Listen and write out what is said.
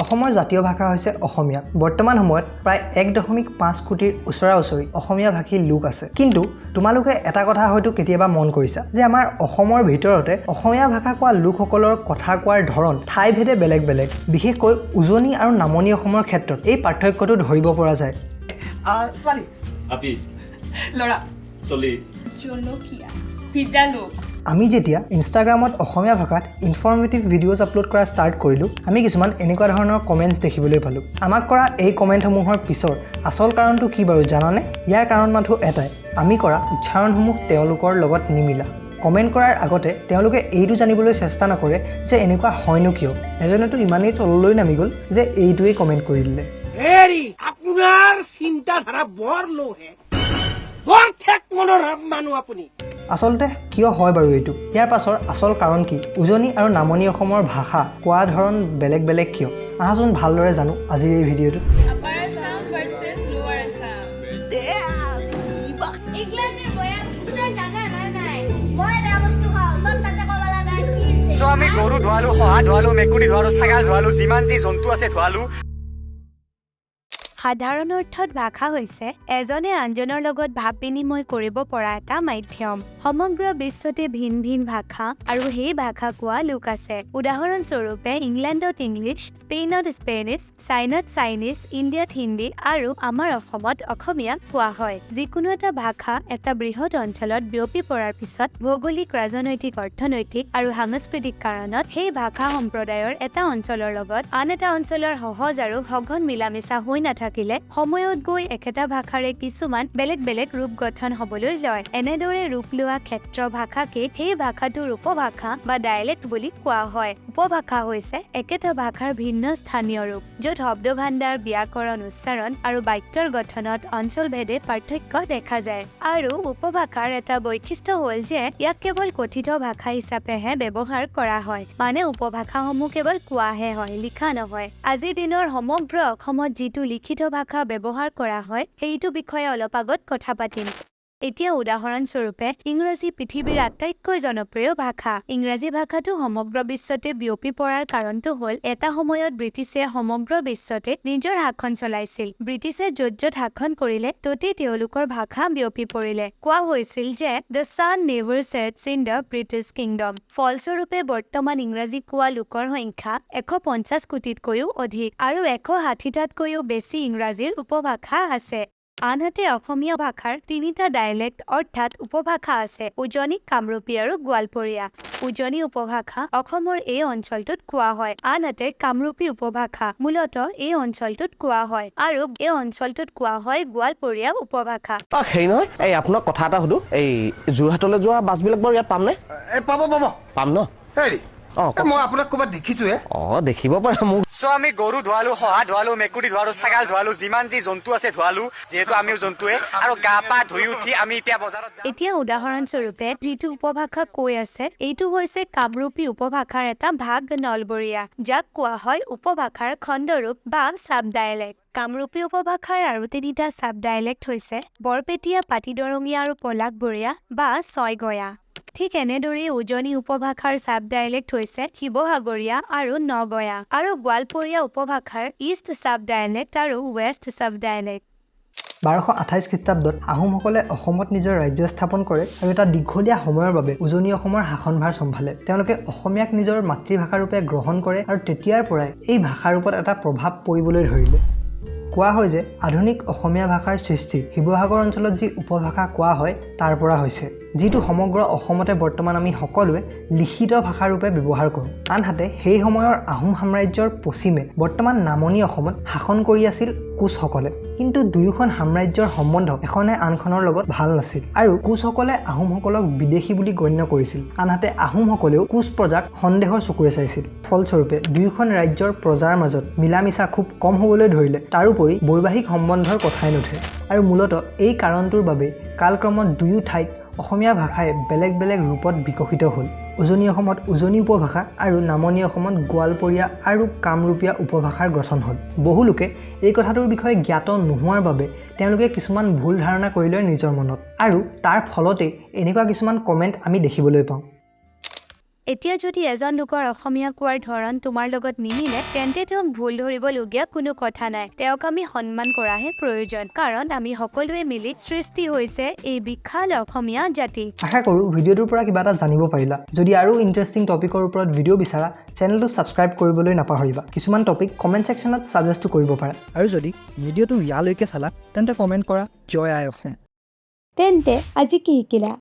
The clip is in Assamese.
অসমৰ জাতীয় ভাষা হৈছে অসমীয়া। বৰ্তমান সময়ত প্ৰায় 1.5 কোটিৰ ওচৰা ওচৰি অসমীয়া ভাষী লোক আছে। কিন্তু তোমালোকে এটা কথা হয়তো কেতিয়াবা মন কৰিছা যে আমাৰ অসমৰ ভিতৰতে অসমীয়া ভাষা কোৱা লোকসকলৰ কথা কোৱাৰ ধৰণ ঠাইভেদে বেলেগ বেলেগ। বিশেষকৈ উজনি আৰু নামনি অসমৰ ক্ষেত্ৰত এই পাৰ্থক্যটো ধৰিব পৰা যায়। ছোৱালী। আপি। ল'ৰা। চলি। জলকীয়া ভিজালুক। আমি যেতিয়া ইনষ্টাগ্ৰামত অসমীয়া ভাষাত ইনফৰ্মেটিভ ভিডিঅ'জ আপলোড কৰা ষ্টাৰ্ট কৰিলোঁ, আমি কিছুমান এনেকুৱা ধৰণৰ কমেণ্টছ দেখিবলৈ পালোঁ। আমাক কৰা এই কমেণ্টসমূহৰ পিছৰ আচল কাৰণটো কি বাৰু জানানে? ইয়াৰ কাৰণ মাথো এটাই, আমি কৰা উচ্চাৰণসমূহ তেওঁলোকৰ লগত নিমিলা। কমেণ্ট কৰাৰ আগতে তেওঁলোকে এইটো জানিবলৈ চেষ্টা নকৰে যে এনেকুৱা হয়নো কিয়। এজনেতো ইমানেই তললৈ নামি গ'ল যে এইটোৱেই কমেণ্ট কৰি দিলে। হেৰি, আপোনাৰ চিন্তাধাৰা বৰ লো হে, বৰ ঠেক মনৰ মানুহ আপুনি। আচলতে কিয় হয় বাৰু এইটো? ইয়াৰ পাছৰ আচল কাৰণ কি? উজনি আৰু নামনি অসমৰ ভাষা কোৱা ধৰণ বেলেগ বেলেগ কিয়? আহাচোন, ভালদৰে জানো আজিৰ এই ভিডিঅ'টোত। Upper Assam versus Lower Assam. এইগিলা যে বয়া বস্তু, তই জানা না নাই? মই বেয়া বস্তু খাওঁ, তই তাতে ক'ব লগা কি আছে? চ' আমি গৰু ধুৱালো, শহা ধুৱালো, মেকুৰী ধুৱালো, ছাগাল ধুৱালো, যিমান যি জন্তু আছে ধুৱালো। সাধাৰণ অৰ্থত ভাষা হৈছে এজনে আনজনৰ লগত ভাৱ বিনিময় কৰিব পৰা এটা মাধ্যম। সমগ্ৰ বিশ্বতে ভিন ভিন ভাষা আৰু সেই ভাষা কোৱা লোক আছে। উদাহৰণস্বৰূপে, ইংলেণ্ডত ইংলিছ, স্পেইনত স্পেনিছ, চাইনাত চাইনিজ, ইণ্ডিয়াত হিন্দী আৰু আমাৰ অসমত অসমীয়া কোৱা হয়। যিকোনো এটা ভাষা এটা বৃহৎ অঞ্চলত বিয়পি পৰাৰ পিছত ভৌগোলিক, ৰাজনৈতিক, অৰ্থনৈতিক আৰু সাংস্কৃতিক কাৰণত সেই ভাষা সম্প্ৰদায়ৰ এটা অঞ্চলৰ লগত আন এটা অঞ্চলৰ সহজ আৰু সঘন মিলা মিছা হৈ নাথাকিলে সময়ত গৈ একেটা ভাষাৰে কিছুমান বেলেগ বেলেগ ৰূপ গঠন হ'বলৈ লয়। এনেদৰে ৰূপ লোৱা ক্ষেত্ৰ ভাষাকে সেই ভাষাটোৰ উপভাষা বা ডায়েলেক্ট বুলি কোৱা হয়। উপভাষা হৈছে একেটা ভাষাৰ ভিন্ন স্থানীয় ৰূপ, য'ত শব্দভাণ্ডাৰ, ব্যাকৰণ, উচ্চাৰণ আৰু বাক্যৰ গঠনত অঞ্চলভেদে পাৰ্থক্য দেখা যায়। আৰু উপভাষাৰ এটা বৈশিষ্ট্য হ'ল যে ইয়াক কেৱল কথিত ভাষা হিচাপেহে ব্যৱহাৰ কৰা হয়, মানে উপভাষাসমূহ কেৱল কোৱাহে হয়, লিখা নহয়। আজিৰ দিনৰ সমগ্ৰ অসমত যিটো লিখিত ভাষা ব্যৱহাৰ কৰা হয়, সেইটো বিষয়ে অলপ আগত কথা পাতিম। এতিয়া উদাহৰণস্বৰূপে, ইংৰাজী পৃথিৱীৰ আটাইতকৈ জনপ্ৰিয় ভাষা। ইংৰাজী ভাষাটো সমগ্ৰ বিশ্বতে বিয়পি পৰাৰ কাৰণটো হ'ল এটা সময়ত ব্ৰিটিছে সমগ্ৰ বিশ্বতে নিজৰ শাসন চলাইছিল। ব্ৰিটিছে য'ত য'ত শাসন কৰিলে, ত'তেই তেওঁলোকৰ ভাষা বিয়পি পৰিলে। কোৱা হৈছিল যে "The sun never sets in the British kingdom." ফলস্বৰূপে বৰ্তমান ইংৰাজী কোৱা লোকৰ সংখ্যা 150 কোটিতকৈও অধিক আৰু 160টাতকৈও বেছি ইংৰাজীৰ উপভাষা আছে। আনহাতে অসমীয়া ভাষাৰ তিনিটা ডায়েলেক্ট অৰ্থাৎ উপভাষা আছে, উজনি, কামৰূপী আৰু গোৱালপৰীয়া। উজনি উপভাষা অসমৰ এই অঞ্চলটোত কোৱা হয়। আনহাতে কামৰূপী উপভাষা মূলতঃ এই অঞ্চলটোত কোৱা হয় আৰু এই অঞ্চলটোত কোৱা হয় গোৱালপৰীয়া উপভাষা। অ, হেৰি নহয়, এই আপোনাক কথা এটা সুধো। এই যোৰহাটলৈ যোৱা বাছবিলাক বাৰু ইয়াত পামনে? এই, পাব পাব। পাম ন? হেৰি। অঁ। মই আপোনাক ক'ৰবাত দেখিছো হে। অঁ, দেখিব পাৰে মোক। চ' আমি গৰু ধুৱালো, শহা ধুৱালো, মেকুৰী ধুৱালো, ছাগাল ধুৱালো, যিমান যি জন্তু আছে ধুৱালো, যিহেতু আমিও জন্তুৱে। আৰু গা পা ধুই উঠি আমি এতিয়া বজাৰত যাম। এতিয়া উদাহৰণস্বৰূপে, যিটো উপভাষা কৈ আছে, এইটো হৈছে কামৰূপী উপভাষাৰ এটা ভাগ নলবৰীয়া, যাক কোৱা হয় উপভাষাৰ খণ্ডৰূপ বা চাব ডায়েলেক্ট। কামৰূপী উপভাষাৰ আৰু তিনিটা চাব ডায়েলেক্ট হৈছে বৰপেটীয়া, পাতিদৰঙীয়া আৰু পলাশবৰীয়া বা ছয়গয়া। ঠিক এনেদৰেই উজনি উপভাষাৰ চাব ডায়েলেক্ট হৈছে শিৱসাগৰীয়া আৰু নগয়া আৰু গোৱালপৰীয়া উপভাষাৰ ইষ্ট চাব ডায়েলেক্ট আৰু ৱেষ্ট চাব ডায়েলেক্ট। 1228 খ্ৰীষ্টাব্দত আহোমসকলে অসমত নিজৰ ৰাজ্য স্থাপন কৰে আৰু এটা দীঘলীয়া সময়ৰ বাবে উজনি অসমৰ শাসনভাৰ চম্ভালে। তেওঁলোকে অসমীয়াক নিজৰ মাতৃভাষাৰূপে গ্ৰহণ কৰে আৰু তেতিয়াৰ পৰাই এই ভাষাৰ ওপৰত এটা প্ৰভাৱ পৰিবলৈ ধৰিলে। কোৱা হয় যে আধুনিক অসমীয়া ভাষাৰ সৃষ্টি শিৱসাগৰ অঞ্চলত যি উপভাষা কোৱা হয়, তাৰ পৰা হৈছে, যিটো সমগ্ৰ অসমতে বৰ্তমান আমি সকলোৱে লিখিত ভাষাৰূপে ব্যৱহাৰ কৰোঁ। আনহাতে সেই সময়ৰ আহোম সাম্ৰাজ্যৰ পশ্চিমে বৰ্তমান নামনি অসমত শাসন কৰি আছিল কোচসকলে। কিন্তু দুয়োখন সাম্ৰাজ্যৰ সম্বন্ধ এখনে আনখনৰ লগত ভাল নাছিল আৰু কোচসকলে আহোমসকলক বিদেশী বুলি গণ্য কৰিছিল। আনহাতে আহোমসকলেও কোচ প্ৰজাক সন্দেহৰ চকুৰে চাইছিল। ফলস্বৰূপে দুয়োখন ৰাজ্যৰ প্ৰজাৰ মাজত মিলা মিছা খুব কম হ'বলৈ ধৰিলে। তাৰোপৰি বৈবাহিক সম্বন্ধৰ কথাই নুঠে। আৰু মূলতঃ এই কাৰণটোৰ বাবেই কালক্ৰমত দুয়ো ঠাইত অসমীয়া ভাষাই বেলেগ বেলেগ ৰূপত বিকশিত হ'ল। উজনি অসমত উজনি উপভাষা আৰু নামনি অসমত গোৱালপৰীয়া আৰু কামৰূপীয়া উপভাষাৰ গঠন হ'ল। বহু লোকে এই কথাটোৰ বিষয়ে জ্ঞাত নোহোৱাৰ বাবে তেওঁলোকে কিছুমান ভুল ধাৰণা কৰি লয় নিজৰ মনত আৰু তাৰ ফলতেই এনেকুৱা কিছুমান কমেণ্ট আমি দেখিবলৈ পাওঁ। এতিয়া যদি এজন লোকৰ অসমীয়া কোৱাৰ ধৰণ তোমাৰ লগত নিমিলে, তেন্তে তেওঁক ভুল ধৰিবলগীয়া কোনো কথা নাই। তেওঁক আমি সন্মান কৰাহে প্ৰয়োজন, কাৰণ আমি সকলোৱে মিলি সৃষ্টি হৈছে এই বিশাল অসমীয়া জাতি। আশা কৰোঁ ভিডিঅ'টোৰ পৰা কিবা এটা জানিব পাৰিলা। যদি আৰু ইণ্টাৰেষ্টিং টপিকৰ ওপৰত ভিডিঅ' বিচাৰা, চেনেলটো ছাবস্ক্ৰাইব কৰিবলৈ নাপাহৰিবা। কিছুমান টপিক কমেণ্ট ছেকশ্যনত ছাজেষ্টো কৰিব পাৰা। আৰু যদি ভিডিঅ'টো ইয়ালৈকে চালা, তেন্তে কমেণ্ট কৰা, জয় আই অসম। তেন্তে আজি কি শিকিলা?